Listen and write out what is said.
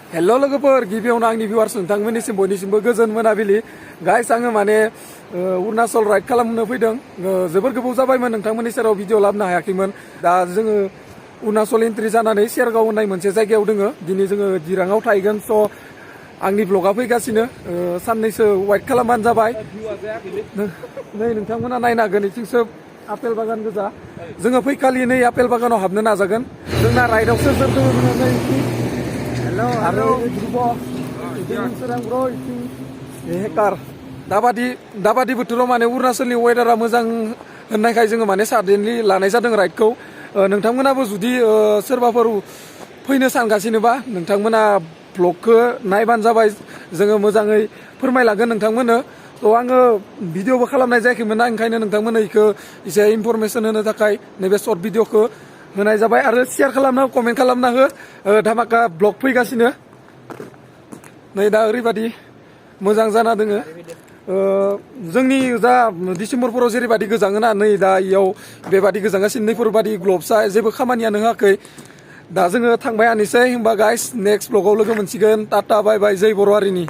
हेल' लोगोफोर गिबियावनो आंनि भिउवार्स नोंथांमोननिसिम बयनिसिमबो गोजोन मोनाबिलि गाइस आङो माने अरुणाचल राइड खालामनो फैदों जोबोर गोबाव जाबायमोन नोंथांमोननि सेराव भिडिअ लाबोनो हायाखैमोन दा जोङो अरुणाचल एन्ट्रि जानानै सेरगाव होननाय मोनसे जायगायाव दोङो दिनै जोङो दिराङाव थाहैगोन स' आंनि ब्लगा फैगासिनो साननैसो वाइट खालामबानो जाबाय नै नोंथांमोना नायनो हागोन इथिंसो आपेल बागान गोजा जोङो फैखालि नै आपेल बागानाव हाबनो नाजागोन जोंना राइडआव सोर सोर दङ नै आरो हेकार दाबादि बोथोराव माने अरुणाचलनि वेदारा मोजां होननायखाय जोङो माने साडेनलि लानाय जादों राइडखौ नोंथांमोनाबो जुदि सोरबाफोर फैनो सानगासिनोबा नोंथांमोना ब्लगखौ नायबानो जाबाय जोङो मोजाङै फोरमायलांगोन नोंथांमोननो थ' आङो भिडिअबो खालामनाय जायाखैमोन ना ओंखायनो नोंथांमोननो इखौ एसे इनफरमेसन होनो थाखाय नैबे सर्ट भिडिअखौ होनाय जाबाय आरो शेयार खालामना कमेन्ट खालामना हो धामाका ब्लग फैगासिनो नै दा ओरैबायदि मोजां जाना दोङो जोंनि जा डिसेम्बरफोराव जेरैबायदि गोजाङोना नै दा इयाव बेबादि गोजांगासिनो नैफोरबादि ग्लबसा जेबो खामानियानो होआखै दा जोङो थांबाय आनोसै होमबा गाइस नेक्स्ट ब्लगाव लोगो मोनसिगोन टाटा बाय बाय जै बर' हारिनि